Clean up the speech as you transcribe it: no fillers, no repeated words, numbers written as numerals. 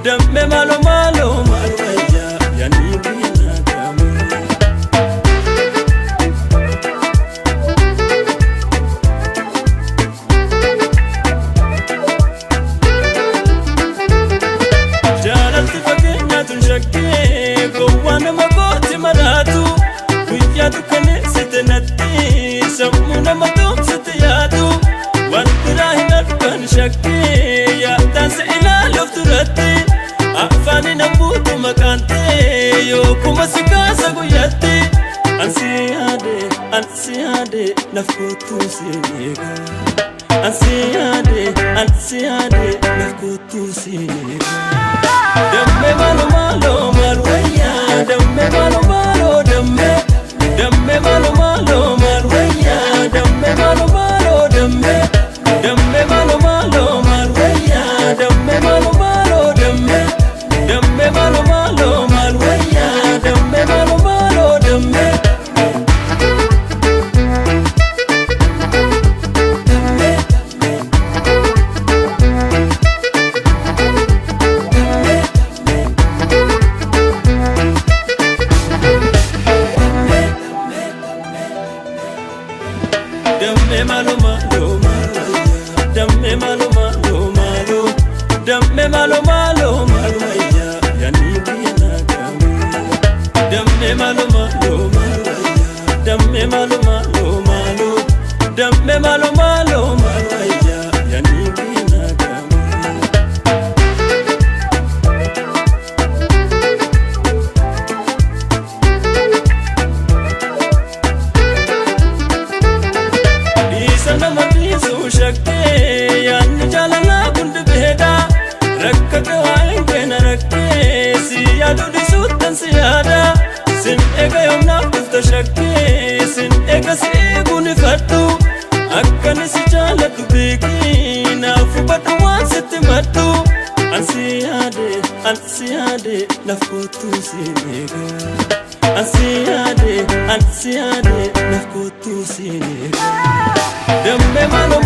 Dammee maaloo maaloo maal wayyaa yaadni kiyya naa gaame. Jaalalti fageenyaatu hin shakkee gowwaa nama gooti maraatu guyyaa dukkaneessite natti sammuu nama tumsite yaadu waan biraa hin argan shakkee yaadaan si ilaaluuf duratti afaan hin hambuutu maqaan ta'e yookuma si kaasa guyyaatti ansi yaade ansi yaade naaf kottuu siin eega. Ansi yaade ansi yaade naaf kottuu siin eega. Dammee maaloo maaloo maal wayyaa dammee maaloo maaloo dammee dammee maaloo maaloo maal wayyaa dammee maaloo maaloo dammee dammee maaloo maaloo maal wayyaa dammee maaloo maaloo dammee dammee maaloo maaloo maal wayyaa dammee maaloo maaloo dammee. Dammee maaloo maaloo maaloo dammee maaloo maaloo maaloo dammee maaloo maaloo maal wayyaa yaadni kiyya naa gaame. Dammee maaloo maaloo maal wayyaa dammee maaloo maaloo maaloo dammee maaloo maaloo maal wayyaa yaadni kiyya naa gaame. Dhiisa nama dhiisuu shakkee yaadni jaalalaa kun dhibeedha. Rakkate waa'een keena rakkee si yaadu dhiisuuttan si yaada. Sin eega yoomnaaf dhufta shakkee sin eega si eeguun ifadhu. Akkani si jaaladhu beekii naaf hubadhu waan sitti maddu. Ansi yaade ansi yaade naaf kottuu siin eega. Ansi yaade ansi yaade naaf kottuu siin eega. Dammee maaloo